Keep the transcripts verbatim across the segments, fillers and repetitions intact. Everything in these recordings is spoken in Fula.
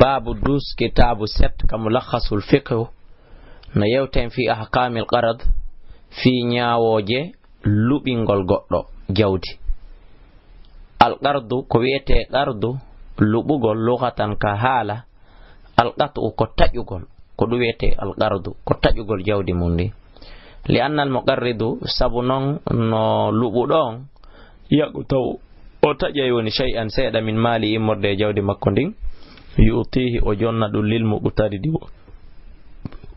Baabu dus, kitaabu set, ka Mulakhasul Fiqhu, no yewten fi ahkaamil qarad, fi ñaawooje luɓingol goɗɗo jawdi. Al qardu, ko wiyetee qardu, luɓugol lughatan ka haala, al qat'u ko taƴugol, ko ɗum wiyetee al qardu, ko taƴugol jawdi mum ndi. Li anna al muqarridu, sabu noon no luɓuɗo on, yaqta'u, o taƴay woni shay'an seeɗa min maali immorde e jawdi makko ndin, yu'tihi o jonna ɗum lil muqtaridi wo-,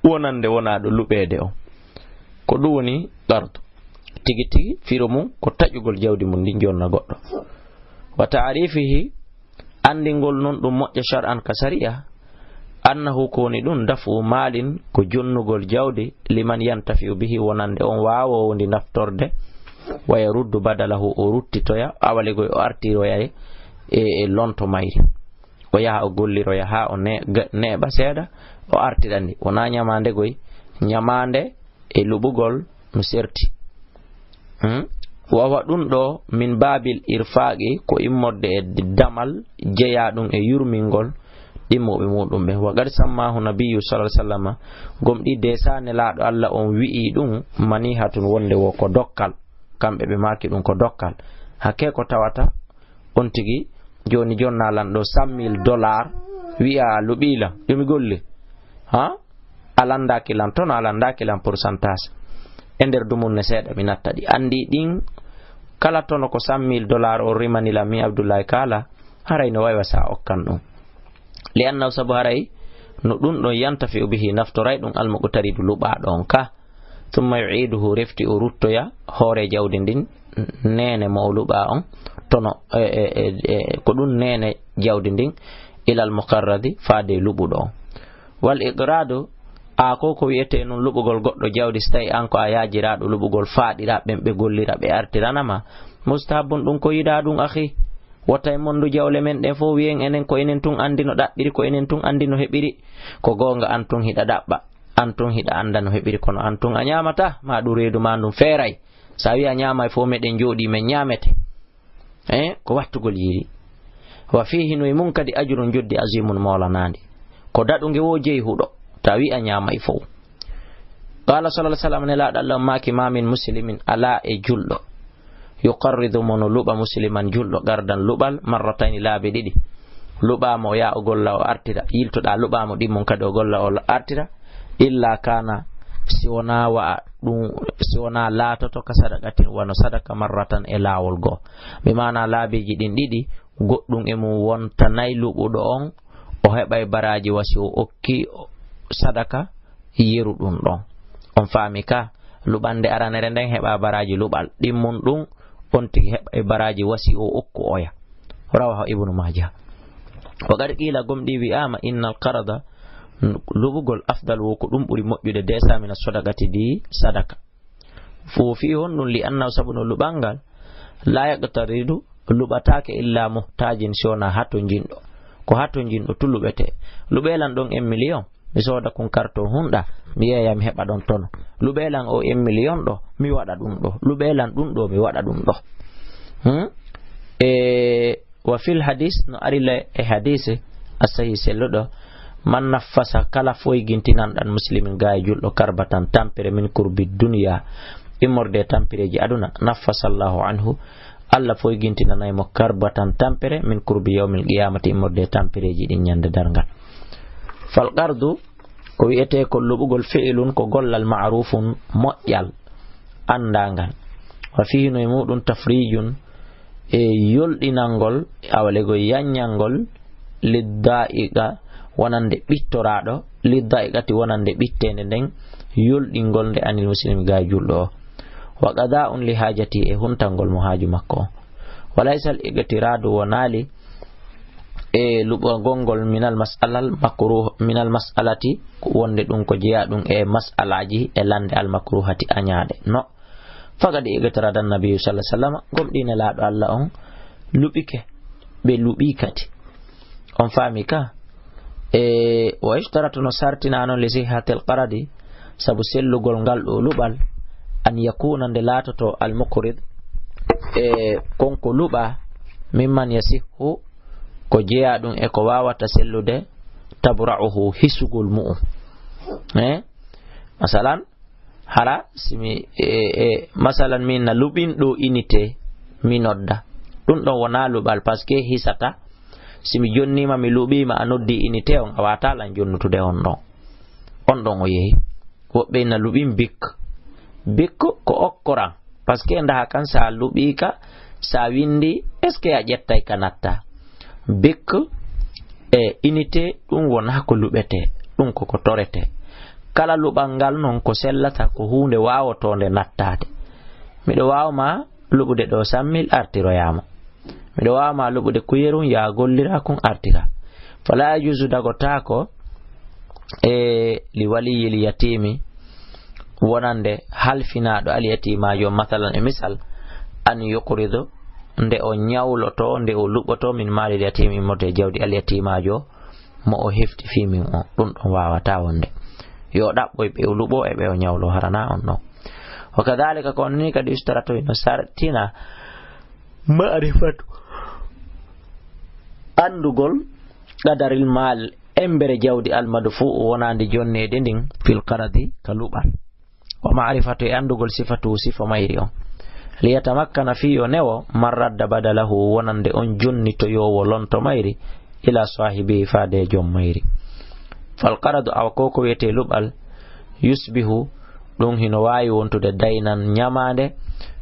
wonande wonaaɗo luɓeede on. Ko ɗum woni qardu. Tigi tigi firo mum ko taƴugol jawdi mum ndin jonna goɗɗo. Wa ta'rifihi, anndingol noon ɗum moƴƴa shar'an ka sariya, annahu ko woni ɗum daf'u maalin ko jonnugol jawdi liman yantafi'u bihi wonande on waawoowo ndi naftorde, wa yaruddu badalahu o ruttitoya awalegoy o artiroya e, e, e lonto mayri. O yaha o golliroya haa o ne-, ga-, neeɓa seeɗa o artira ndi. Wonaa ñamaande goy, ñamaande e luɓugol no serti. Hmm? Wa huwa ɗum ɗo min baabil irfaaqi ko immorde e damal jeyaa ɗum e yurmingol ɗimmuɓe muɗum ɓe. Wa qad sammaahu nabiyyu sallallahu alaihi wasallam, gomɗii deesaa Nelaaɗo Allah on wi'i ɗum manihatun wonde wo ko dokkal. Kamɓe ɓe maaki ɗum ko dokkal. Hakke ko tawata on tigi jooni jonnaa lan ɗo cent mille dollars, wi'a luɓii lan, yo mi golli. Ha? A landaaki lan tono, a landaaki lan pourcentage. E nder dumunne seeɗa mi natta ɗi. Anndi ɗin kala tono ko cent mille dollars o rimani lan mi Abdullahi Kaala, haray no waywa sa okkan ɗum. Li annahu sabu haray no ɗum ɗon yantafi'u bihi naftoray ɗum almuqtaridu luɓaaɗo on ka. Thumma yu'iduhu refti o ruttoya hoore jawdi ndin neene mo o luɓa on tono, e, e, e, e, ko ɗum neene jawdi ndin ilal muqarradi faade luɓuɗo on. Wal iqradu, a ko ko wi'etee nun luɓugol goɗɗo jawdi, so tawi an ko a yaajiraaɗo luɓugol faaɗira ɓen ɓe gollira ɓe artirana ma, mustahabun ɗum ko yiɗaa ɗum akhi. Wota en mondu jawle men ɗen fof wi'en enen ko enen tun anndi no ɗaɓɓiri, ko enen tun anndi no heɓiri. Ko goonga an tun hiɗa ɗaɓɓa, an tun hiɗa annda no heɓiri, kono an tun a ñaamata, ma ɗum reedu ma ndun feeray. Sa wi'i a ñaamay fof meɗen jooɗii men ñaamete. Eh, ko wattugol yiiri. Wa fiihi no e mum kadi ajrun joddi azimun moolanaandi. Ko daɗunge wo jeyhuɗo, ta wi'a ñaamay fow. Qala sallallahu alaihi wasallam, Nelaaɗo Allah on maaki, ma min muslimin, alaa e julɗo, yuqarridu mo no luɓa musliman julɗo qardan luɓal marratayni laabi ɗiɗi. Luɓaa mo o yaa o golla o artira, yiltoɗaa luɓaa mo ɗin mum kadi o golla o artira, illa kana si wonaa wa'a ɗum, si wonaa laatoto ka sadaqatin wano sadaka marratan e laawol goo. Bi maana laabiiji ɗin ɗiɗi, goɗɗum e mum wontanay luɓuɗo on, o heɓay baraaji wa si o okki sadaka yeru ɗum ɗon. On faami ka, luɓande aranere nden heɓa baraaji luɓal, ɗimmun ɗum on tigi heɓay baraaji wa si o okku oya. Rawahu Ibnu Maaja. Wa qad qiila, gomɗii wi'aama, innal qarada, luɓugol, afdal wo ko ɗum ɓuri moƴƴude, deesa mina sadaqati di sadaka. Fo fii honɗum? Li annahu, sabu no luɓal ngal, laa yaqtaridu, luɓataake illa muhtaajin, si wonaa hatonjinɗo. Ko hatonjinɗo tun luɓetee. Luɓee lan ɗon en million, mi sooda kun karton hunɗa, mi yeeya mi heɓa ɗon tono. Luɓee lan o en million ɗo, mi waɗa ɗum ɗo. Luɓee lan ɗum ɗo, mi waɗa ɗum ɗo. Hmm? E Wa fil hadis, no ari le e hadise, asahi selluɗo, man naffasa, kala foygintinanɗan muslimin, gaa e julɗo, karbatan, tampere, min kurbi duniya, immorde e tampereeji aduna, naffasa Allahu anhu, Allah foygintinanay mo karbatan, tampere, min kurbi yawmil qiyamati, immorde e tampereeji ɗin ñande darngal. Fal qardu, ko wi'etee ko luɓugol, fi'lun, ko gollal, ma'rufun, moƴƴal, anndaangal. Wa fihi, no e muɗum, tafrijun, e yolɗinangol, awalego yanñangol, lidda'iqa, wonande ɓittoraaɗo, lidda'iqati, wonande ɓitteende nden, yolɗingol nde anil muslimi, gaa e julɗo o. Wa qada'un li hajati, e huntangol mo haaju makko o. Wa laysal iqtiradu, wonaali e luɓagol ngol minal mas'alal makruh, minal mas'alati, wonde ɗum ko jeyaa ɗum e mas'alaaji e lande al makruhati añaaɗe. No, faqad iqtarada Nabi sallallahu alaihi wasallam, gomɗii Nelaaɗo Allah on luɓike, ɓe luɓii kadi. On faami ka? E, wa yushtaratu, no sartinaa non, li sihhatil qaradi, sabu sellugol ngal ɗo luɓal, an yakuna, nde laatoto, al muqrid, e, kon ko luɓaa, mimman yasihhu, ko jeyaa ɗum e ko waawata sellude, tabra'uhu, hisugol mu'um. Eh? Masalan, hara, si mi, e, e, masalan, min na luɓin ɗo inite, mi nodda. Ɗum ɗon wonaa luɓal, parce que hisata. Si mi jonniima, mi luɓiima, a noddi inite on, a waataa lan jonnutude on ɗon. On ɗon o yehi. Woɓɓe ina luɓin bik. Bik ko okkoran. Parce que ndaha kan, sa luɓii ka, sa windi, est-ce que a ƴettay ka natta? Bik e inite, ɗum wonaa ko luɓete, ɗum ko ko torete. Kala luɓal ngal non ko sellata ko huunde waawotoonde nattaade. Miɗo waawa ma luɓude ɗo cent mille, artiroyaama. Miɗo waawa ma luɓude kuyerum, yaa gollira kun, artira. Fala yajuuzu, dagotaako, e li waliyil yatiimi, wonande halfinaaɗo alyatiimaajo, masalan, e misal, an yuqridu, nde o ñawloto, nde o luɓoto, min maalil yatiimi, immorde e jawdi alyatiimaajo, mo o hefti fii min on. Ɗum ɗon waawataa wonde. Yo ɗaɓɓoy ɓe o luɓo e ɓe o ñawlo, harana on ɗon. Wa kadhalika, ko on ni kadi, yustaratu, ino sartina, ma'rifatu, anndugol, qadaril maal, embere jawdi, al madfu'u, wonaande jonneede ndin, fil qaradi, ka luɓal. Wa ma'rifatu, e anndugol, sifatu, sifa mayri on. Liyatamakkana, fii yo newo, man radda badalahu, wonande on jonnitoyoowo lonto mayri, ila saahibi, faade jom mayri. Fal qaradu, awa ko ko wiyetee luɓal, yusbihu, ɗum hino waawi wontude daynan, ñamaande,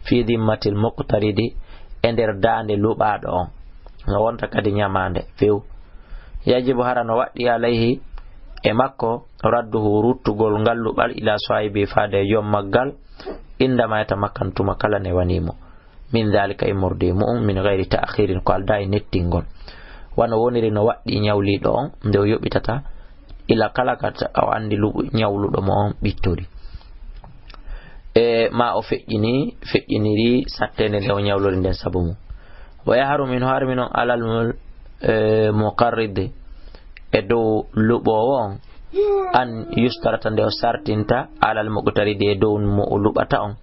fi dimmatil muqtaridi, e nder daande luɓaaɗo on. No wonta kadi ñamaande few. Yajibu, hara no waɗɗi, alayhi, e makko, radduhu, ruttugol ngal luɓal, ila saahibi, faade e jom maggal, indama yatamakkanu, tuma kala newanii mo, min dhalika, immorde e mu'um, min ghayri ta'khirin, ko aldaa e nettingol. Wano woniri no waɗɗi ñawliiɗo on, nde o yoɓitata, ila kala ka ta-, o anndi luɓu-, ñawluɗo mo on ɓittori. E ma o feƴƴini, feƴƴiniri satteende nde o ñawlori nden sabu mum. Wa yahrumu, hino harmi non, alal mul-, e, muqarridi, e dow luɓoowo on, an yustarata, nde o sartinta, alal muqtaridi, e dow mo o luɓata on,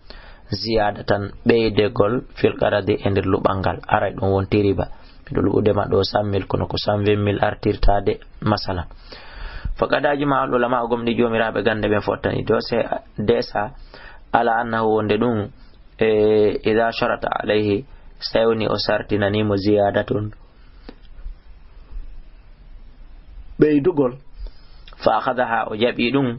ziyaadatan, ɓeydegol, fil qaradi, e nder luɓal ngal. Aray ɗum wonti riba. Miɗo luɓude ma ɗo cent mille, kono ko cent vingt mille artirtaade, masalan. Faqad ajma al ulama, o gomɗi joomiraaɓe gannde ɓen fottani, dose, desa, ala annahu, wonde ɗum, e, ida sharata alayhi, so tawi woni o sartinanii mo ziyaadatun, ɓeydugol, fa akhadaha, o jaɓi ɗum,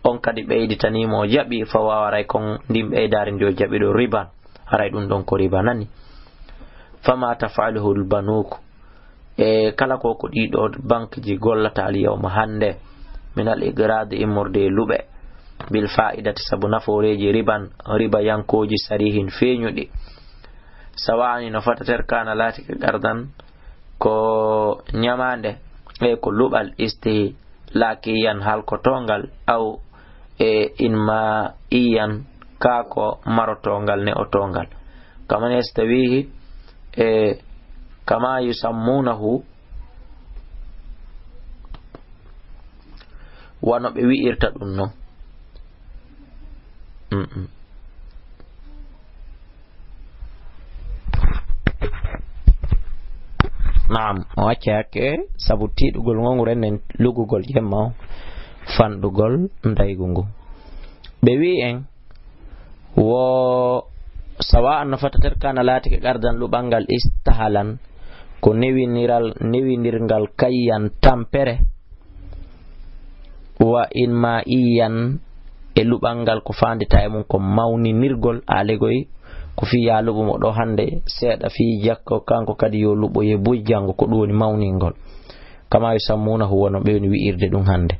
on kadi ɓeyditanii mo, o jaɓi, fa wawaray kon ndin ɓeydaari ndi o jaɓi ɗo riban, haray ɗum ɗon ko riba nani. Fama taf'aluhu al-banuk, e kala ko ko ɗiɗo banque ji gollata al-yawma hannde, min al-iqrad, immorde e luɓe, bil fa'idati, sabu nafooreeji riban, riba yankooji sarihin feeñuɗi. Sawa'an, no fatater, kana, laatike, qardan, ko ñamaande, e ko luɓal, istihlakiyan, halkotoongal, aw, e, inma'iyan, kaa ko marotoongal, ne'otoongal. Kaman yastawihi, e, kama yusammunahu, wano ɓe wi'irta ɗum non. Mm-mm. Naam, o acca hakke sabu tiiɗugol ngongu rennen lugugol jemma o, fanɗugol ndaygu ngu. Ɓe wi'i en, wo sawa'an, no fatater, kana, laatike, qardan, luɓal ngal, istihlakan, ko newiniral, newinirgal, kayyan, tampere, wa inma'iyan, e luɓal ngal ko faandita e mum ko mawninirgol, aalegoy, ko fii yaa luɓu mo ɗo hannde seeɗa fii jakko, kanko kadi yo luɓoye buy janngo, ko ɗum woni mawningol. Kama yusammunahu, wano ɓe woni wi'irde ɗum hannde.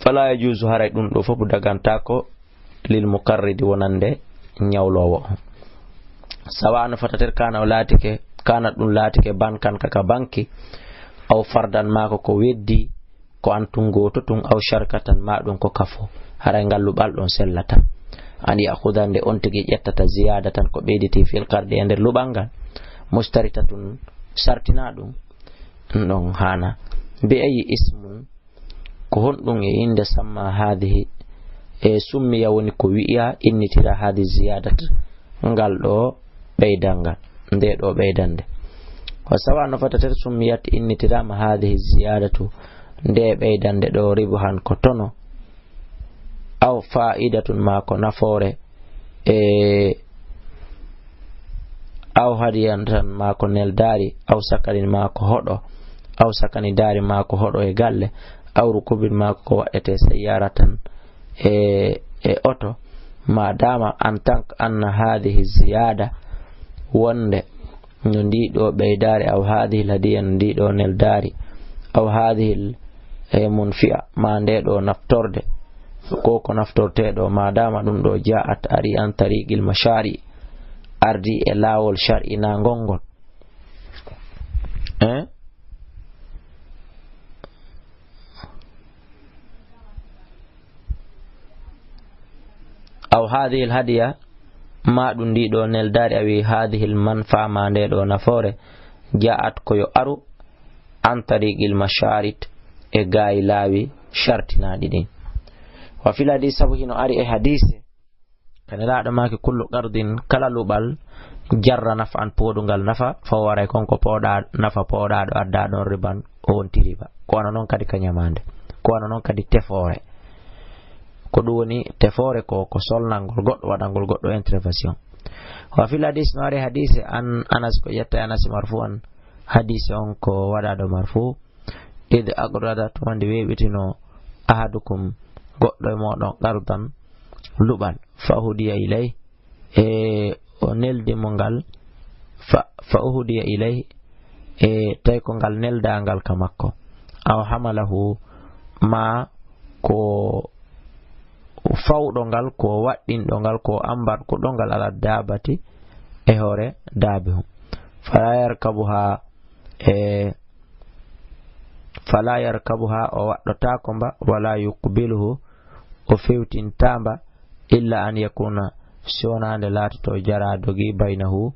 Fala yajuzu, haray ɗum ɗo fof dagantaako, lil muqarridi, wonande ñawloowo on. Sawa no fatater kana o laatike, kana ɗum laatike bankan kaka banki, aw fardan, maa ko ko weddi, ko an tun gooto tun, aw sharkatan, maa ɗum ko kafo, haray ngal luɓal ɗon sellata. An ya'khuda, nde on tigi ƴettata, ziyadatan, ko ɓeyditi, fil qardi, e nder luɓal ngal, mushtaritatun, sartina ɗum, ɗum ɗon haana. Bi ayyi ismun, ko honɗum e innde samma haadihi, e summiya woni ko wi'iya, innitira haadihi ziyadata, ngal ɗo ɓeydal ngal, nde ɗo ɓeydande. Wa sawa no fota tel summiyat innitiraama haadihi ziyaadatu, nde ɓeydande ɗo ribuhan ko tono, aw faa'idatun maa ko nafoore, e aw hadiyatan maa ko neldaari, aw sakanin maa ko hoɗo, aw sakani daari maa ko hoɗo e galle, aw rukubin maa ko waɗete sayyaratan e, e oto, ma dama en tant que anna haadihi ziyaada, wonde no ndi ɗo ɓeydaari, aw haadihi hadiya, no ndi ɗo neldaari, aw haadihi e munfi'a, ma nde ɗo naftorde, ko ko naftorteɗo, ma dama ɗum ɗo ja'at ari an tariqil mashari, ardi e laawol shar'inaangol ngol. Eh? Aw haadihi hadiya, ma ɗum ndi ɗo neldaari, awi haadihi manfa, ma nde ɗo nafoore, ja'at ko yo aru, an tariqil masharit, e gaay laawi shartinaaɗi ɗin. Wa fil hadis, sabu hino ari e hadise, ka Nelaaɗo maaki, kullu qardin, kala luɓal, jarra naf'an, pooɗungal nafa, fa waray kon ko pooɗa, nafa pooɗaaɗo adda ɗon riban, o wonti riba. Ko wano non kadi ka ñamaande, ko wano non kadi tefoore. Ko ɗum woni tefoore ko, ko solnangol goɗɗo, waɗangol goɗɗo intervention. Wa fil hadis, no ari hadise an Anas, ko ƴetta e Anas marfu'an, hadise on ko waɗaaɗo marfu. Id aqrada, tuma nde weeɓitino ahadukum, goɗɗo e mooɗon, qardan, luɓal, fa hudiya ilay, e o neldi mo ngal, fa, fa hudiya ilay, e tawi ko ngal neldangal ka makko, aw hamalahu, ma ko fawɗo ngal, ko waɗɗinɗo ngal, ko ambar ko ɗo ngal ala dabati, e hoore daabi hum, fala yarkabuha, e fala yarkabuha, o waɗɗotaako mba, wala yuqbiluhu, o fewtinta mba, illa an yakuna, si wonaa nde laatoto jara dogi, baynahu,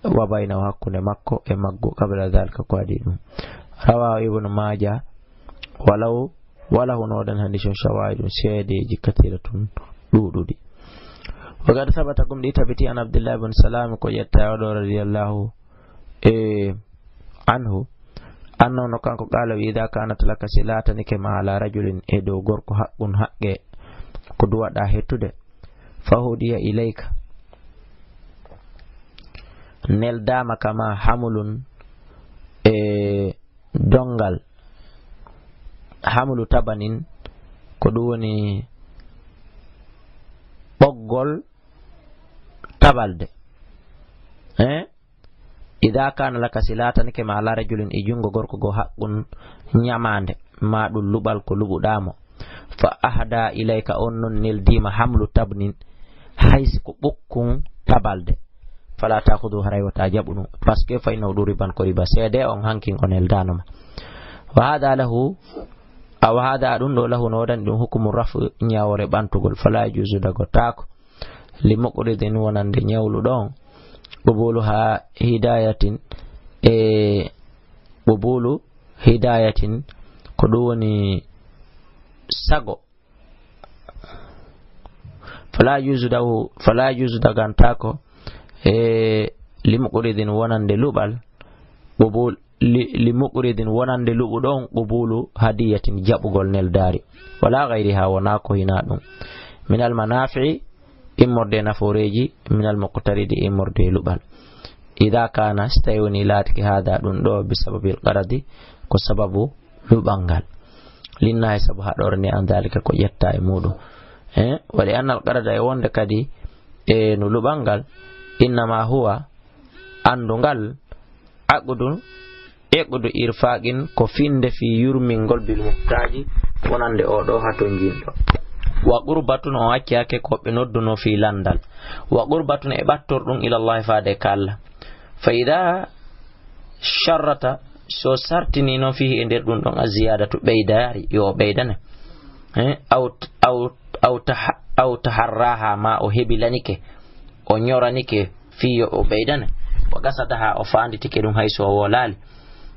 wa baynahu, hakkunde makko e maggu, qabla dhalika, ko adii ɗum. Rawahu Ibnu Maaja, walaw, wala huno ɗen hadis on shawahidun, seedeeji kathiratun, ɗuuɗuɗi. Wa qad sabata, gum ɗi tabiti, an Abdillah ibn Salam, ko ƴetta e oɗo, radiyallahu, e anhu, annahu, no kanko, qala, wi, idha kanat laka, si laatanike ma, ala rajulin, e dow gorko, haqqun, haqqe, ko duwaɗa hettude, fa hudiya ilayka, neldama kama hamulun, e dongal, hamlu tabanin, ko ɗum woni ɓoggol tabalde. Eh? Ida kana laka, si laatanike ma, ala rajulin, e junngo gorko goo, haqqun, ñamaande, ma ɗum luɓal ko luɓuɗaa mo, fa ahda ilayka, on non neldii ma hamlu tabnin, hay si ko ɓukkun tabalde, fala taxudu, haray wota jaɓu ɗum, parce que fa innahu ɗum riban, ko riba, seede on hankin o neldaano ma. Wa hada lahu, a wa hada, ɗum ɗo, lahu, no waɗani ɗum hukumu raf, ñaawore ɓantugol, fala yajuzu, dagotaako, li muqridin, wonande ñawluɗo on, qubulu ha hidayatin, e qubulu hidayatin, ko ɗum woni sago, fala yajuzu lahu, fala yajuzu, dagantaako, e li muqridin, wonande luɓal, qubul, li, li muqridin, wonande luɓuɗo on, qubulu hadiyatin, jaɓugol neldaari, wala gayriha, wonaa ko hinaa ɗum, minal manafi'i, immorde e nafooreeji, minal muqtaridi, immorde e luɓal. Ida kana, si tawi woni laatike, hada, ɗum ɗo, bi sababil qaradi, ko sababu luɓal ngal, linnahi, sabu haɗore nde, an dalika, ko ƴetta e muɗum. Eh, wa li annal qarada, e wonde kadi e no luɓal ngal, innama huwa, anndu ngal, aqdun, iqdu irfaqin, ko finde fii yurmingol, bil muhtaaji, wonande oo ɗoo hatonjinɗo. Wa qurbatun, o accake ko ɓe nodduno fii lanndal. Wa qurbatun, e ɓattorɗum, ilallahi, faade ka Alla. Fa ida sharrata, so sartini noon, fihi, e nder ɗum ɗon, a ziyadatu, ɓeydaari, yo o ɓeydane. Eh, aw, aw, aw taha-, aw taharraha, ma o hebilanike, o ñoranike, fii yo o ɓeydane. Wa qasadaha, o faanditike ɗum hay so o wolaali.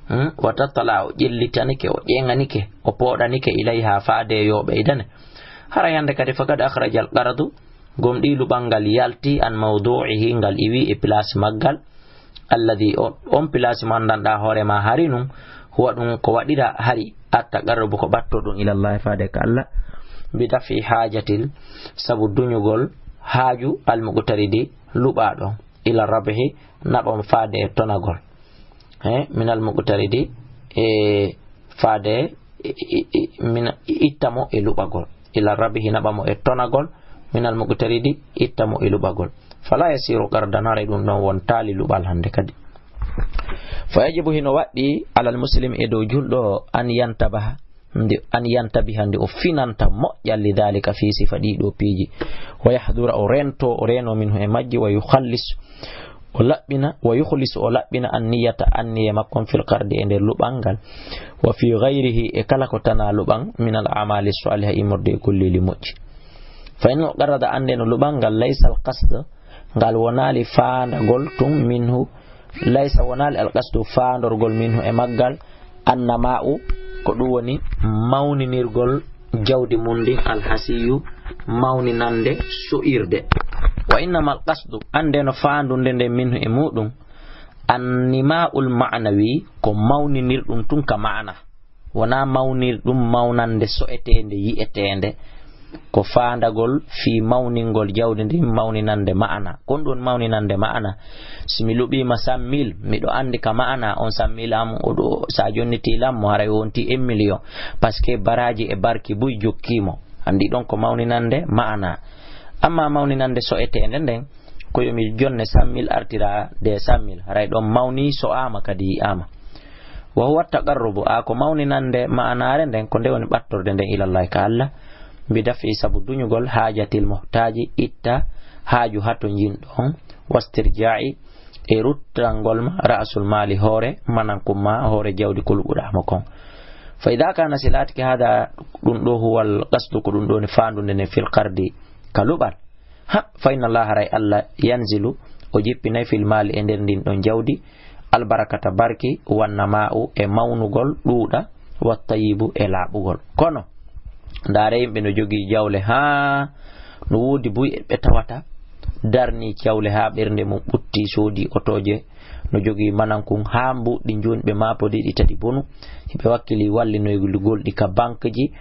Hmm? Wa tattala, o ƴellitanike, o ƴeŋanike, o pooɗanike, ilayha, faade yo o ɓeydane. Haray hannde kadi, faqad akhrajal qaradu, gom ɗi luɓal ngal yalti, an mawdu'ihi, ngal iwi e place maggal. Alladhi, on, on place mo anndanɗaa hoore ma hari nun, huwa ɗum ko waɗira hari, at-taqarrubu ko ɓatto ɗum, ilallahi faade ka Allah, bi daf'i haajatil, sabu duñugol haaju al-muqtaridi luɓaaɗo, ila rabhi, naɓa mo faade e tonagol. Eh, minal muqtaridi, e faade, i, i, i, min, itta mo e luɓagol. Ila rabhi, naɓa mo e tonagol. Minal muqtaridi, itta mo e luɓagol. Fala yasiru qardan, haray ɗum ɗon wontaali luɓal hande kadi. Fa yajibu, hino waɗɗi, alal muslim, e dow julɗo o, an yantabaha, nde, an yantabiha, nde o finanta moƴƴal, li dhalika, fii sifa ɗii ɗoo piiji. Wa yahdura, o rento, o reno minhu e majji, wa yukhallis, o laɓɓina, wa yukhlis, o laɓɓina an niyata, anniye makko on, fil qardi, e nder luɓal ngal, wa fi ghayrihi, e kala ko tanaa luɓal, min al a'mali saliha, immorde e golleeli moƴƴi. Fa in qarada, annde no luɓal ngal, laysa al qasd, ngal wonaali faandagol tun, minhu, laysa, wonaali al qasdu faandorgol, minhu, e maggal, annama'u, ko ɗum woni mawninirgol jawdi mum ndin, alhasiyu, mawninande so'irde. Wa innamal qasdu, annde no faandunde nden, minhu, e muɗum, annima'ul ma'nawi, ko mawninirɗum tun ka ma'ana. Wonaa mawnirɗum mawnande so'eteende, yi'eteende. Ko faandagol fii mawningol jawdi ndin, mawninande ma'ana. Ko ɗum woni mawninande ma'ana. Si mi luɓiima cent mille, miɗo anndi ka ma'ana on cent mille am, o ɗo, sa jonnitii lan mo, haray o wontii un million. Parce que baraaji e barki buy jokkii mo. Anndi ɗon ko mawninande ma'ana. Amma mawninande so'eteende nden, ko yo mi jonne cent mille artira deux cent mille. Haray ɗon mawnii, so'aama kadi yi'aama. Wa huwa taqarrubu, a ko mawninande ma'anaare nden, ko nde woni ɓattorde nden ilallahi ka Allah, bi daf'i, sabu duñugol, haajatil muhtaaji, itta haaju hatonjinɗo on, wastirjaa'i, e ruttangol ma, ra'sul maali, hoore manankum ma, hoore jawdi ko luɓuɗaa mo kon. Fa idha kana, si laatike, hada, ɗum ɗo, huwal qasdu, ko ɗum ɗo woni faandunde nden, fil qardi, ka luɓal. Ha, fa inna Allaha, haray Allah, yanzilu, o jippinay, fil maali, e nder ndin ɗon jawdi, albarakata, barki, wannama'u, e mawnugol, ɗuuɗa, wattayyibu, e laaɓugol. Kono, ndaare yimɓe no jogii jawle, haa no woodi buy ɓe tawata darnii jawle haa ɓernde mum ɓuttii, soodii otooje, no jogii manankun haa mbuuɗi jooni ɓe maapodii ɗi tati bonu, hiɓe wakkilii wallinoygol ɗi ka bankeji,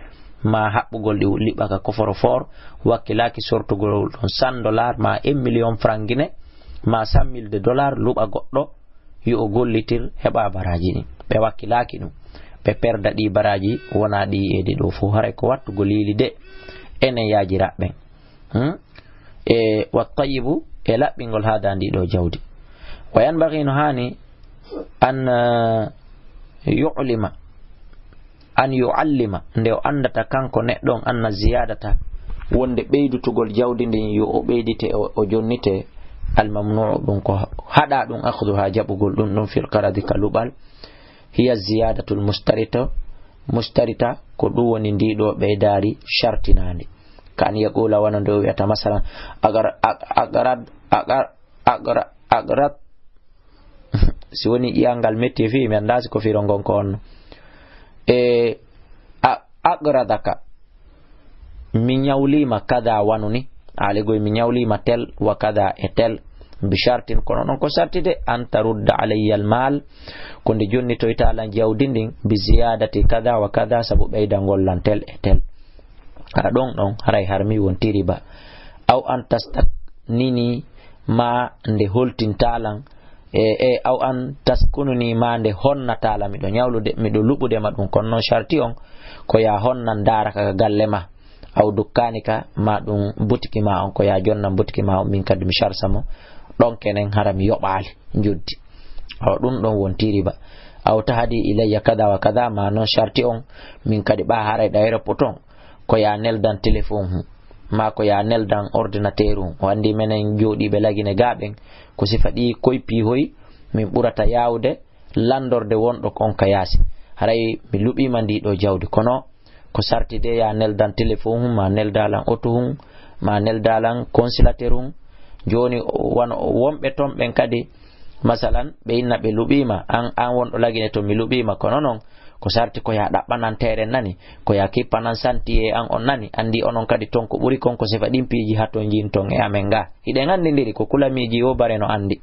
maa haɓɓugol ɗi liɓa ka coffre-fort, wakkilaaki sortugol ɗon cent dollars maa un million franc Guinée, maa cent mille de dollars, luɓa goɗɗo, yo o gollitir, heɓa baraaji ɗin. Ɓe wakkilaaki ɗum. Ɓe perda ɗi baraaji, wonaa ɗi e ɗi ɗo fof. Haray ko wattugol yiili de, enen yaajira ɓen. Hmm? E wa tayyibu, e laɓɓingol hada ndi ɗo jawdi. Wa yanbaghi, no haani, an, eh, yu'lima, an yu'allima, nde o anndata kanko neɗɗo on, anna ziyadata, wonde ɓeydutugol jawdi ndin, yo o ɓeydite, o, o jonnite, al mamnu'u, ɗum ko haɗa ɗum, akhduha, jaɓugol ɗum, ɗum fil qaradi, ka luɓal, hiya ziyadatul mustarita, mustarita, ko ɗum woni ndi ɗo ɓeydaari shartinaandi. Ka an yaqula, wano nde o wi'ata, masalan, agar-, ag-, agrad-, agar-, agra-, agrad-, si woni ƴiyangal metti fii, mi anndaa si ko firo ngon ko on. E, a-, agradaka, mi ñawliima kada wano ni, aali goy mi ñawliima tel wa kada e tel, bi shartin, kono non ko sarti de, an tarudda alayya al mal, ko nde jonnitoyta lan jawdi ndin, bi ziyadati kada wa kada, sabu ɓeydangol lan tel e tel. Hara ɗon ɗon, haray har mi wonti riba. Aw an tastaknini, ma nde holtinta lan, e, e, aw an taskununi, ma nde honnata lan, miɗo ñawlude, miɗo luɓude ma ɗum, kono non sharti on, ko ya honnan ndaaraka ka galle ma, aw dukkanika, ma ɗum butiki ma on, ko ya jonnan butiki ma on, min kadi mi sharsa mo, ɗon kenen hara mi yoɓaali njoddi. Awa ɗum ɗon wonti riba. Aw tahadi ilayya kada wa kada, ma non sharti on, min kadi ɓa haray ɗa aéroport on, ko ya neldan téléphone hum, ma ko ya neldan ordinateur hum. O anndi menen jooɗiiɓe Lagine gaa ɓen, ko sifa ɗi koy piihoy min ɓurata yaawde lanndorde wonɗo on ka yaasi. Haray mi luɓiima ndi ɗo jawdi, kono ko sarti de ya neldan téléphone hum, ma nelda lan oto hum, ma nelda lan congélateur hum. Jooni wano wonɓe ton ɓen kadi, masalan, ɓe inna ɓe luɓiima, an, an wonɗo Lagine to mi luɓiima, kono non Ko sarti ko ya ɗaɓɓanan teeren nani, ko ya kippanan santiye an on nani, anndi onon kadi ton ko ɓuri kon ko sifa ɗin piiji hato njin ton e amen ga. Hiɗen anndindiri ko kula miiji yo bare no anndi.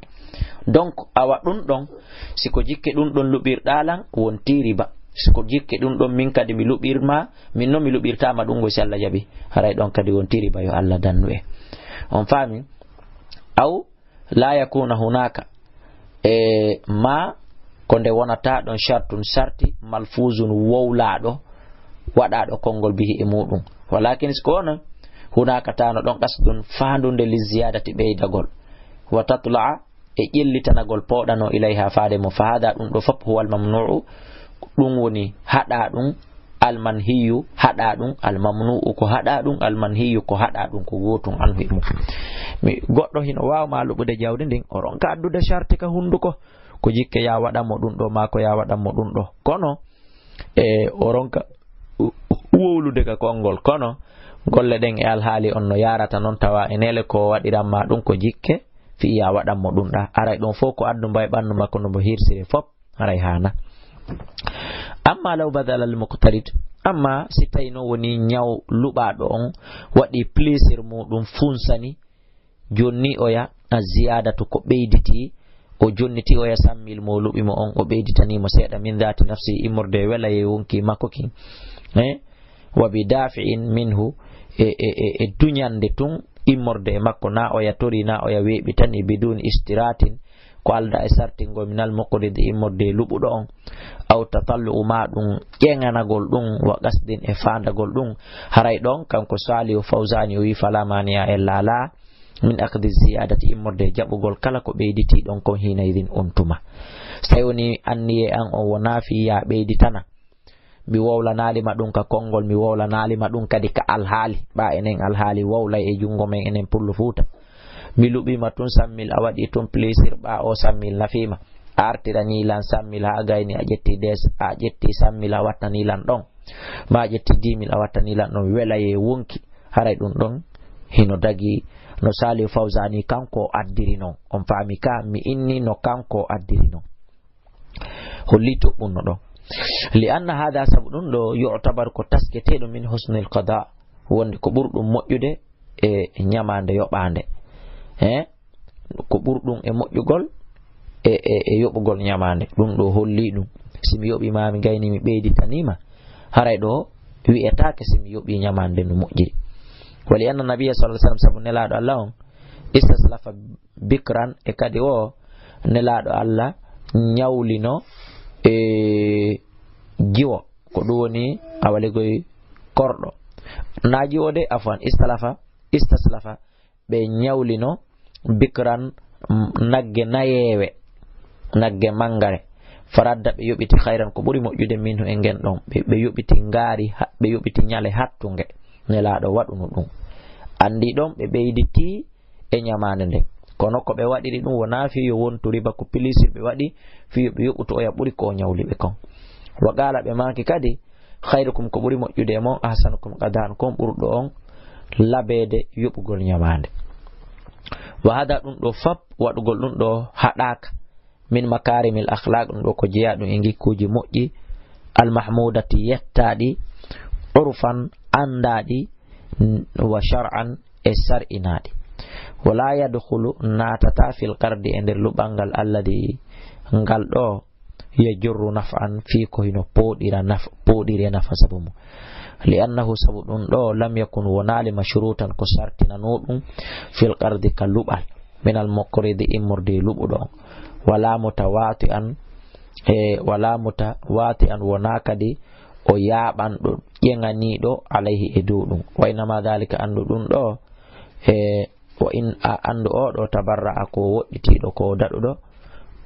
Donc, awa ɗun ɗon, si ko jikke ɗun ɗon luɓirɗaa lan, wontii riba. Si ko jikke ɗun ɗon min kadi mi luɓirma, min non mi luɓirtaama ɗun go si Alla jaɓi. Haray ɗon kadi wontii riba yo Alla dannu e. On faami? Aw, la yakuna hunaka. E ma ko nde wonata ɗon shartun sarti malfuzun wowlaaɗo, waɗaaɗo konngol bihi e muɗum. Walakin si ko onon, hunaka tano ɗon qasdun faandunde li ziyadati ɓeydagol. Wa tatla'a e ƴellitanagol pooɗano ilayha faade mo. Fa hada ɗum ɗo fop huwal mamnu'u, ɗum woni haɗa ɗum, almanhiyu haɗa ɗum, almamnu'u ko haɗa ɗum, almanhiyu ko haɗa ɗum, ko gootum anhu e mum. Mi, goɗɗo hino waawa ma luɓude jawdi ndin, o ronka addude sharti ka hunduko, ko jikke ya waɗan mo ɗum ɗo, maa ko ya waɗan mo ɗum ɗo. Kono, e, o ronka wowlude ka konngol. Kono, golle ɗen e alhaali on no yaarata non, tawa e nele ko waɗiran ma ɗum ko jikke, fii ya waɗan mo ɗum ɗa. Aray ɗum fof ko addu mbay ɓandu makko no mo hirsiri fop, aray haana. Amma law badala al muqtarid, amma si tawi no woni ñaw luɓaaɗo on waɗi plaisir muɗum funsani, jonni oya a ziyadatu ko ɓeyditi, o jonniti oya sammil mo luɓi mo on, o ɓeyditani mo seeɗa min dati nafsi immorde welaye wonki makko kin. Eh? Wa bi dafi'in minhu, e, e, e, e duñande tun immorde e makko, na oya tori, na oya weeɓitani, biduni istiratin, ko alda e sartingol minal muqridi immorde e luɓuɗo on, aw tatallu'u ma ɗum ƴeŋanagol ɗum, wa qasdin e faandagol ɗum. Haray ɗon kanko Salihu Fawzani o wi fala mani'a e laala min aqdi ziyadati immorde e jaɓugol kala ko ɓeyditi ɗon kon hina idin on tuma. So tawi woni anniye an on wona fi ya ɓeyditana, mi wowlanaali ma ɗum ka konngol, mi wowlanaali ma ɗum kadi ka alhaali. Ɓa enen alhaali wowlay e junngo men enen Pullo Fuuta. Mi luɓii ma tun sammil, a waɗii tun plaisir, ɓa o sammil nafii ma. A artiranii lan sammil haa gayni a ƴettii des, a ƴettii sammil a wattanii lan ɗon. Ma a ƴettii dix mille a wattanii lan ɗon, welaye wonki. Haray ɗum ɗon hino dagi no Salihu Fawzani kanko o addiri non. On faami ka mi inni no kanko o addiri non. Holli toɓɓunno ɗon. Li anna hada, sabu ɗum ɗo, yu'tabar ko tasketeeɗo min husnil qada, wonde ko ɓurɗum moƴƴude e ñamaande yoɓaande. He? Ko ɓurɗum e moƴƴugol e, e, e yoɓugol ñamaande. Ɗum ɗo holli ɗum. Si mi yoɓii ma, mi gayni, mi ɓeyditanii ma, haray ɗo wi'etaake si mi yoɓii ñamaande no moƴƴiri. Wa li anna nabiyya sallallahu alaihi wasallam, sabu Nelaaɗo Allah on, istaslafa bikran, e kadi o Nelaaɗo Allah ñawlino e jiwo, ko ɗum woni awalegoy korɗo. Na jiwo de, afwan, istalafa, istaslafa, ɓe ñawlino bikran, mm, nagge nayeewe, nagge mangare. Faradda ɓe yoɓiti khayran ko ɓuri moƴƴude minhu e ngen ɗon. Ɓe, ɓe yoɓiti ngaari ha-, ɓe yoɓiti ñale hattunge. Nelaaɗo waɗuno ɗum. Anndi ɗon ɓe ɓeyditi e ñamaande nden. Kono ko ɓe waɗiri ɗum wonaa fii yo wontu riba, ko pilisir ɓe waɗi fii yo ɓe yoɓutu oya ɓuri ko o ñawli ɓe kon. Wa qaala ɓe maaki kadi, khayrukum ko ɓuri moƴƴude e mon, ahsanukum qadaan kon ɓurɗo on labeede yoɓugol ñamaande. Wa hada ɗum ɗo fop, waɗugol ɗum ɗo haɗaaka, min makarimil akhlaq, ɗum ɗo ko jeyaa ɗum e ngikkuuji moƴƴi, al mahmudati yettaaɗi, urfan anndaaɗi, n-, wa shar'an e sar'inaaɗi. Wala yadkhulu naatata fil qardi e nder luɓal ngal alladi ngal ɗo yajurru naf'an fii ko hino pooɗira naf-, pooɗiri e nafa sabu mum. Li annahu sabu ɗum ɗo lam yakun wonaali mashrutan ko sartinanoo ɗum fil qardi ka luɓal. Minal muqridi immorde e luɓuɗo on. Wala mutawati'an, e wala mutawati'an wonaa kadi o yaaɓanɗo ƴeŋaniiɗo alayhi e dow ɗum. Wa innama dhalika anndu ɗum ɗo, e wa in a anndu o ɗo tabarra'a ko woɗɗitiiɗo ko daɗuɗo,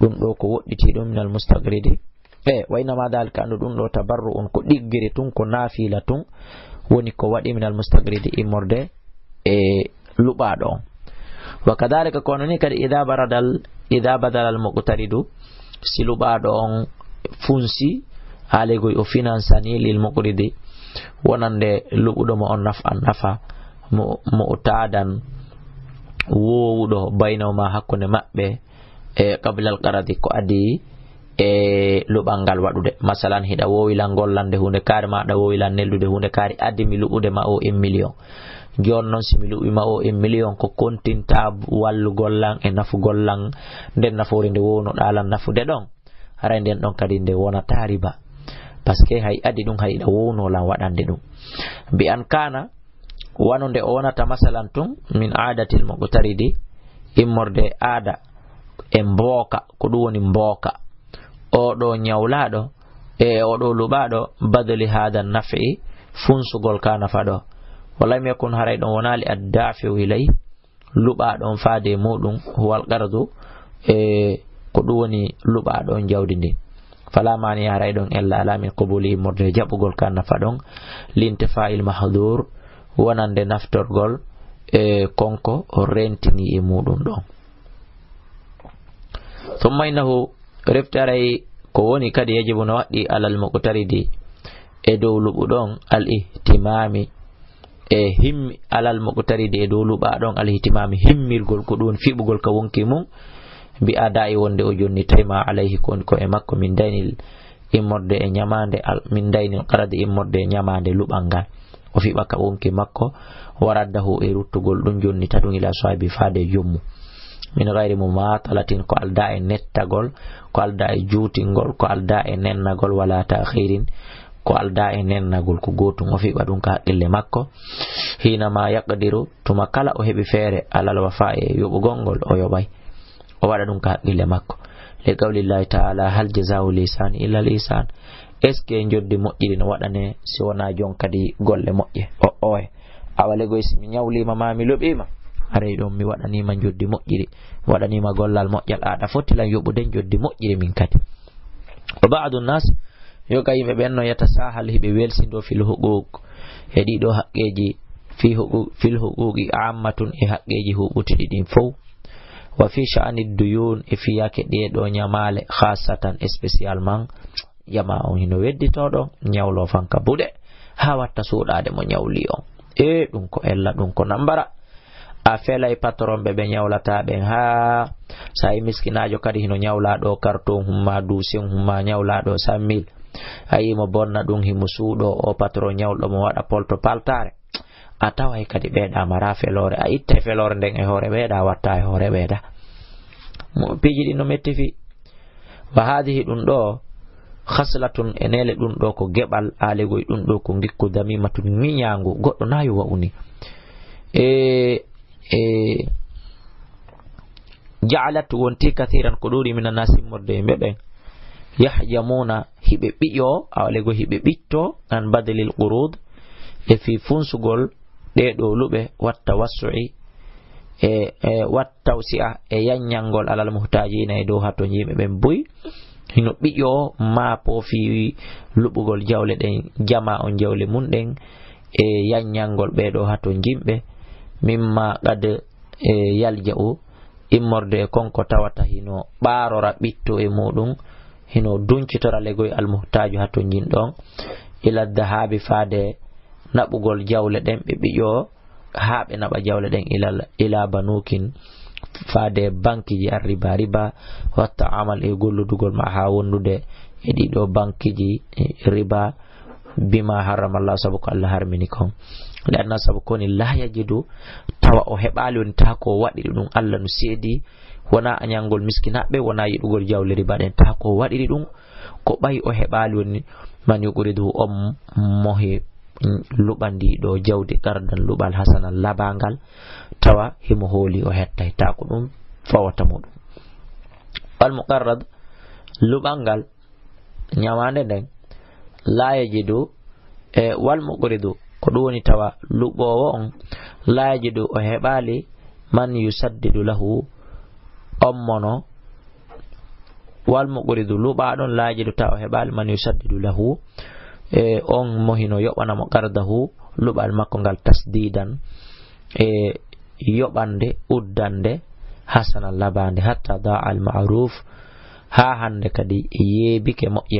ɗum ɗo ko woɗɗitiiɗo minal mustagridi. E wa innama dhalika anndu ɗum ɗo tabarru'un ko ɗiggiri tun, ko naafila tun woni ko waɗi minal mustagridi immorde e luɓaaɗo on. Wa kadhalika, kono ni kadi, idha baradal, idha badalal muqtaridu, si luɓaaɗo on funsi, haalegoy o finansani lil muqridi, wonande luɓuɗo mo on naf'an nafa, mo, mo o taadan woowuɗo baynahuma hakkunde maɓɓe, e qablal qaradi ko adi e luɓal ngal waɗude. Masalan, hiɗa woowi lan gollande huunde kaari, ma aɗa woowi lan neldude huunde kaari, addi mi luɓude ma o en miliyon. Jooni noon, si mi luɓi ma o en miliyon, ko kontinta wallugol lan e nafugol lan, nden nafoore nde wownoɗaa lan nafude ɗon, haray nden ɗon kadi nde wonataa riba. Parce que hay addi ɗum, hay hiɗa wowno lan waɗande ɗum. Bi an kaana, wano nde o wonata masalan tun, min aadatil muqtaridi, immorde e aada e mbooka, ko ɗum woni mbooka. Oo ɗoo ñawlaaɗo e oo ɗoo luɓaaɗo, badli haada nafi, funsugol ka nafa ɗoo. Wa lam yakun, haray ɗon wonaali, addaafiu ilay, luɓaaɗo on faade e muɗum, huwal qardu, e ko ɗum woni luɓaaɗo on jawdi ndin. Fala maani'a, haray ɗon ella alaa, min qubuli, immorde e jaɓugol ka nafa ɗon, lintifaa'il mahduur, wonande naftorgol e konko o rentini e muɗum ɗon. Summa innahu, refti haray ko woni kadi, yajibu, no waɗɗi, alal muqtaridi, e dow luɓuɗo on, al ihtimaami, e himmi, alal muqtaridi, e dow luɓaaɗo on, al ihtimaami, himmirgol ko ɗum fiɓugol ka wonki mum, bi adaa'i, wonde o jonnitay, ma alayhi, ko woni ko e makko, min daynil, immorde e ñamaande al-, min daynil qaradi, immorde e ñamaande luɓal ngal. O fiɓa ka wonki makko, wa raddahu, e ruttugol ɗum, jonnita ɗum, ila saahibi, faade e joom mum. Min gayri mumaatalatin, ko aldaa e nettagol, ko aldaa e juutingol, ko aldaa e nennagol, wala taakhirin, ko aldaa e nennagol, ko gootum o fiɓa ɗum ka haqqille makko. Hiina ma yaqdiru, tuma kala o heɓi feere, alal wafaa'i, e yoɓugol ngol, o yoɓay. O waɗa ɗum ka haqqille makko. Li qawlillahi ta'ala, "Hal jazaa'ul ihsaani illal ihsaan." Est-ce que njoddi moƴƴiri no waɗane si wonaa jon kadi golle moƴƴe? O, oye. Awa legoy, si mi ñawliima ma mi loɓiima, haray ɗon mi waɗaniima njoddi moƴƴiri, mi waɗaniima gollal moƴƴal, aɗa foti lan yoɓude njoddi moƴƴiri min kadi. Wa ba'du nnaas, yoga yimɓe ɓen no, yatasahal, hiɓe welsindoo, fil huquuq, e ɗiɗo haqqeeji, fi huquuq, fil huquuqi aammatun, e haqqeeji huɓɓutuɗi ɗin fow. Wa fi sha'ani duyuun, e fiyaake ɗee ɗoo ñamaale, khaasatan, spécialement, jamaa on hino wedditoo ɗoo, ñawloo fanka buɗe, haa watta suuɗaade mo ñawli on. E ɗum ko ella, ɗum ko nambara. A felay patron ɓe ɓe ñawlataa ɓen, haa sa yi miskinaajo kadi hino ñawlaa ɗoo karton humma, duusen humma, ñawlaa ɗoo cent mille. A yi mo bonna ɗum, himo suuɗoo o patron ñawlɗo mo, waɗa polto paltaare. A taway kadi ɓeeɗa maraa feloore, a ittay feloore nden e hoore ɓeeɗa, watta e hoore ɓeeɗa. Mo, piiji ɗin no metti fii. Wa haadihi, ɗum ɗoo, khaslatun, e neele ɗum ɗoo ko geɓal, aalegoy ɗum ɗoo ko ngikku, damiimatun, ŋiñaangu, goɗɗo naa yo wa'u ni. E, e, ja'alat, wonti, kathiiran, ko ɗuuɗi, mina naasi, immorde e yimɓe ɓen, yahjamuuna, hiɓe ɓiƴoo, aalegoy hiɓe ɓittoo, an badlil quruud, e fii funsugol ɗee ɗoo luɓe, wat tawassu'i, e, e wat tawsi'a, e yanñangol, alal muhtaajiina, e dow hatonjinɓe ɓen buy. Hino ɓiƴoo maa poofi luɓugol jawle ɗen, jamaa on jawle mun ɗen, e yanñangol ɓee ɗoo hatonjinɓe, mimma qad, e yalja'u, immorde e kon ko tawata hino ɓaarora ɓitto e muɗum, hino duncitora legoy almuhtaaju hatonjinɗo on, ila dahabi, faade naɓugol jawle ɗen, ɓe ɓiƴoo haa ɓe naɓa jawle ɗen, ila, ila banukin, faade bankiji arriba, riba, watta amal e golludugol ma haa wondude e ɗiɗo bankiji, e, riba, bima harrama Allah, sabu ko Allah harmini kon. Nde anna sabu ko woni, la yajidu, tawa o heɓaali, woni taa ko waɗiri ɗum Allah no seedi, wonaa añangol miskinaɓe, wonaa yiɗugol jawle riba ɗen, taa ko waɗiri ɗum, ko ɓay o heɓaali, woni man yuqridu, on mo he luɓandiɗo jawdi, qardan, luɓal, hasanan, labangal, tawa himo hooli o hettay, taa ko ɗum fawata mo ɗum. Wal muqarrad, luɓal ngal, ñamaande nden, laa yajidu, e wal muqridu, ko ɗum woni tawa luɓoowo on, laa yajidu, o heɓaali, man yusaddidu lahu, on mono, wal muqridu, luɓaaɗo on, laa yajidu, tawa o heɓaali, man yusaddidu lahu, e on mo hino yoɓana mo qardahu, luɓal makko ngal, tasdidan, e yoɓande, uddande, hasana, labande, hatta daa al ma'ruf, haa hannde kadi yeebike moƴƴere.